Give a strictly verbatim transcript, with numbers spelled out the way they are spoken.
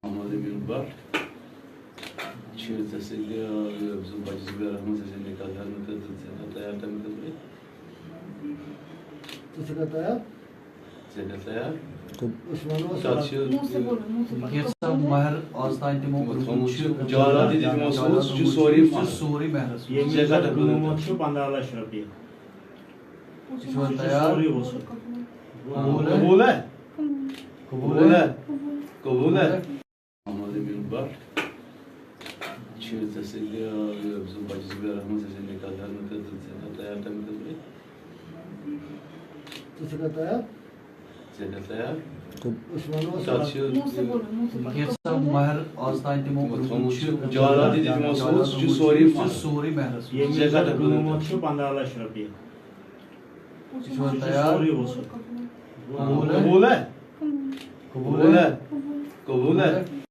محمد امین بٹ چھِ ژےٚ سۭتۍ، آ، یہِ، زُ-، بچہِ زُبیر احمد سٕنٛز نکاح کرنہٕ خٲطرٕ ژےٚ کَتھ تیار کرنہٕ خٲطرٕ؟ ژٕ چھَکھا تیار؟ ژےٚ کَتھ تیار؟ أسۍ وَنو تَتھ چھِ، یہِ، کینٛژھا مہر آز تام تِمو تِمو کوٚرمُت تھوٚومُت چھُ، چھُ، جائیداد تہِ تِمو سوٗز، سُہ چھُ سورُے سُہ چھُ مہر۔ سورُے مہرَس۔ ییٚمہِ ژےٚ کَتھ کَتھ کٔرمٕژ؟ قۭمَتھ چھُ پنٛداہ لَچھ رۄپیہِ۔ یہِ چھُ وۄنۍ تیار؟ سورُے ووٚژھمُت۔ قبوٗل ہے؟ قبوٗل ہے؟ قبوٗل ہے؟ قبوٗل ہے؟ محمد امین بٹ چھِ ژےٚ سۭتۍ، آ، یہِ، زُ-، بچہِ زُبیر احمد سٕنٛز نکاح کرنہٕ خٲطرٕ ژےٚ کَتھ تیار کرنہٕ خٲطرٕ؟ ژٕ چھَکھا تیار؟ ژےٚ کَتھ تیار؟ أسۍ وَنو تَتھ چھِ، یہِ، کینٛژھا مہر آز تام تِمو تِمو کوٚرمُت تھوٚومُت چھُ، چھُ، جائیداد تہِ تِمو سوٗز، سُہ چھُ سورُے سُہ چھُ مہر۔ سورُے مہرَس۔ ییٚمہِ ژےٚ کَتھ قۭمَتھ چھُ پنٛداہ لَچھ رۄپیہِ۔ یہِ چھُ وۄنۍ تیار؟ سورُے ووٚژھمُت۔ قبوٗل ہے؟ قبوٗل ہے؟ قبوٗل ہے؟ قبوٗل ہے؟